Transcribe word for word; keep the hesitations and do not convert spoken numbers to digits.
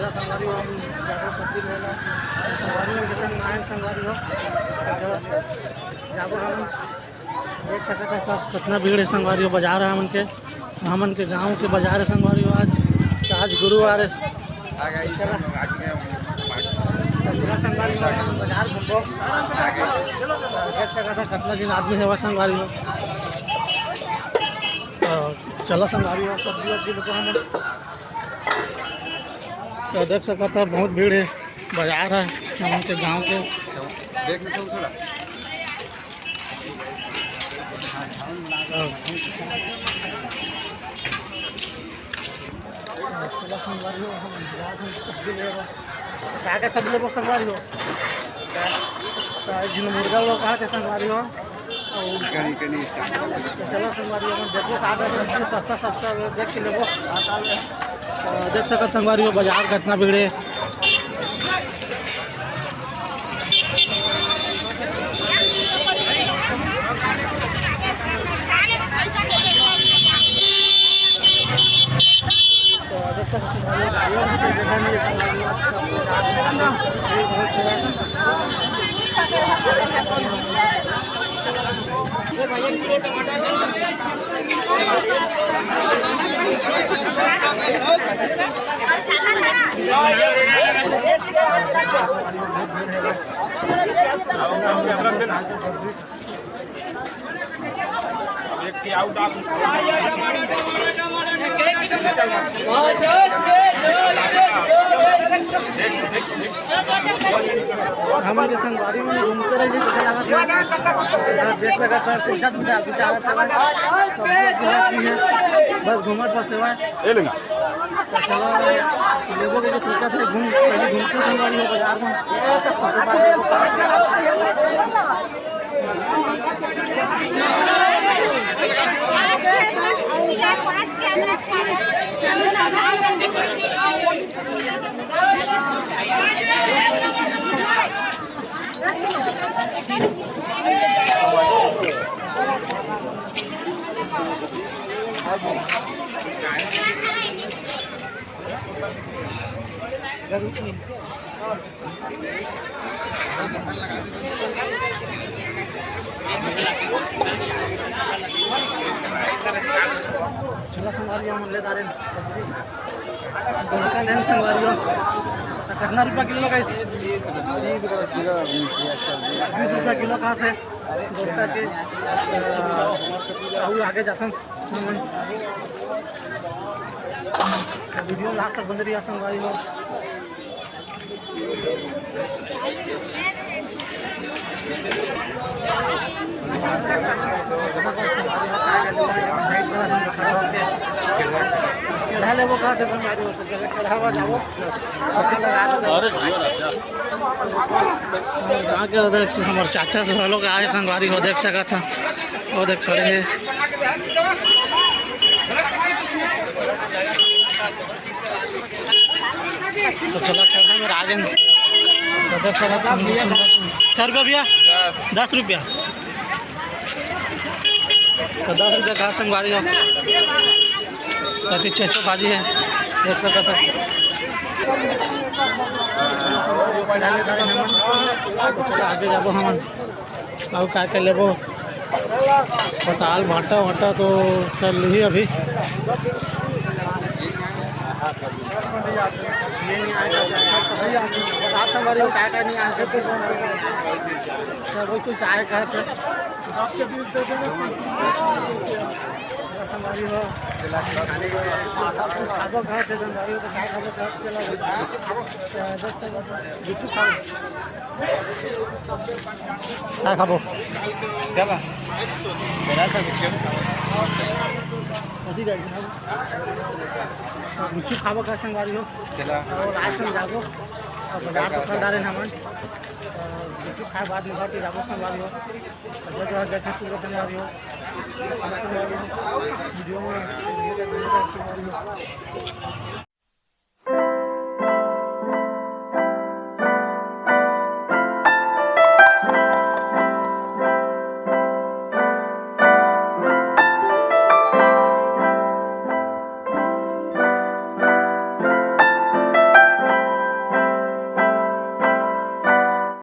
संगवारी हो, हम जाबो सब्जी लेला। संगवारी हो, जैसे नारायण संगवारी हो, जाबो हम। देख सकत है सब, कितना भीड़ है संगवारी हो। बाजार है हमन के, हमन के गांव के बाजार है संगवारी हो। आज, आज गुरुवार है। चला, चला संगवारी हो, हमन बाजार घूमबो। देख सकत है कितना दिन आदमी है संगवारी हो। तो चला संगवारी हो, सब्जी वब्जी लेबो हमन। तो देख सकत है बहुत भीड़ है, बाजार है हमन के गांव के। देख ले थोड़ा। चला संगवारी हो, हम जात हन सब्जी लेबो। का का सब्जी लेबो संगवारी हो? तो एक झन मुर्गा उर्गा कहा थे संगवारी हो। कनी, कनी। तो चलो संगवारी हो, देखो साथ में सब्जी सस्ता सस्ता देख के लेबो। तो देख सकत संगवारी हो, बाजार कितना भीड़ है। हमन के संगवारी मन घूमते रहिए, देखे लागत हे। देख सकत हन, सोचत बिचारत हवय। सब लोग घूमत भी हे, बस घूमत बस हवय। ए लेंगा। तो चलो, लेबो के सोचत हे, घूम, पहले घूमते संगवारी हो बाजार में। उसके बाद लेबो। चला संगवारी हो, हमन ले दारेन सब्जी। डोड़का लेन संगवारी हो। तो कितना रुपया किलो गाइस? बीस रुपया किलो कहा थे डोड़का के। अउ आगे जाथन। तो वीडियो लास्ट तक बने रहिए संगवारी हो। कढ़ा लेबो का दे संगवारी हो, तो कढ़ावा जाबो। अरे जियो राजा। गाँव के उधर हमर चाचा सब लोग आए संगवारी हो, देख सकत ह, वो देख खड़े हे। तो चला, कढ़ा में आ गए। तो देख सकत ह, कै रुपया भैया? दस। दस रुपया। तो दस रुपया का संगवारी हो। अति छेछो भाजी है, देख सकत ह। चला, आगे जाबो हमन। अउ का का लेबो? पताल, भांटा वांटा तो चल ही अभी। बता संगवारी हो, का का नहीं आए। सब कुछ आए कहे थे। संगवारी हो, खाबो कहे थे संगवारी हो, तो का खाबो कहे थे? बिट्टू खाओ। का खाबो? का बा? चला था कुछ। कथी खाई? गुपचुप खाबो का संगवारी हो? चला। और रात में जाबो। और बाजार तो खरीदारे ना मन। गुपचुप खाए बाद में घर के जाबो संगवारी हो। अगर जो है, जैसे पूरा संगवारी हो। वीडियो में